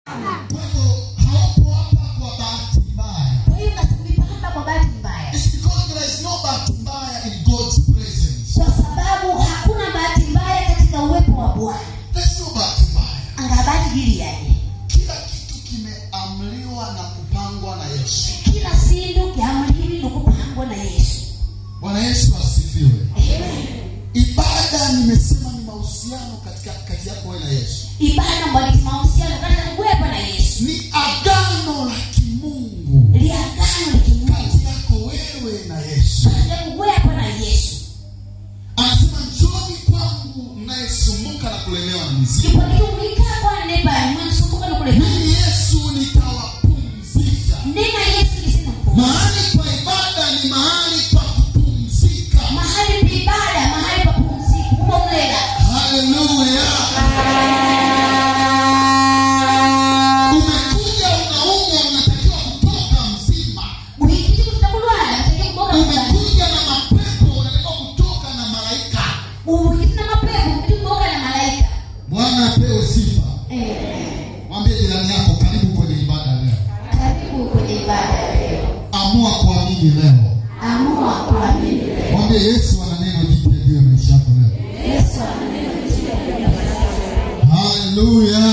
Kwa hivyo haupo hapa kwa bahati mbaya. Kwa hiyo nasipanda kwa bahati mbaya. It's because there is no bahati mbaya in God's presence. Kwa sababu hakuna bahati mbaya katika uwepo wa Bwana. There's no bahati mbaya. Angabati hili yaje. Kila kitu kimeamriwa na kupangwa na Yesu. Kila sindu kiamriwi na kupangwa na Yesu. Bwana Yesu asifiwe. Amen. Ibada nimesema ni mahusiano katika kati yako wewe na Yesu. Ibada mbali mahusiano katika kuwepo na Yesu. Ni agano la kimungu Ni agano la kimungu kati yako wewe na Yesu. katika kuwepo na Yesu. Anasema njooni kwangu mnayesumbuka na kulemewa na mizigo. Ndipo nikiumika kwa neba msumbuka na kule. Mimi Yesu nitawapumzisha. Nena Yesu kisina kupumzika. Mahali pa ibada ni mahali pa kupumzika. Mahali pa ibada, mahali pa pumziko, kupumzika. Haleluya. Umekuja unaumwa, unatakiwa kutoka mzima. Uhikiti kutakulwala, unatakiwa kuboka mzima. Umekuja na mapepo, unatakiwa kutoka na malaika. Uhikiti na mapepo, unatakiwa kuboka na malaika. Bwana apewe sifa. Mwambie jirani yako, karibu kwenye ibada leo. Karibu kwenye ibada leo. Amua kuamini leo. Amua kuamini leo. Mwambie Yesu ana neno jipya juu ya maisha yako leo. Yesu ana neno jipya juu ya maisha yako. Haleluya.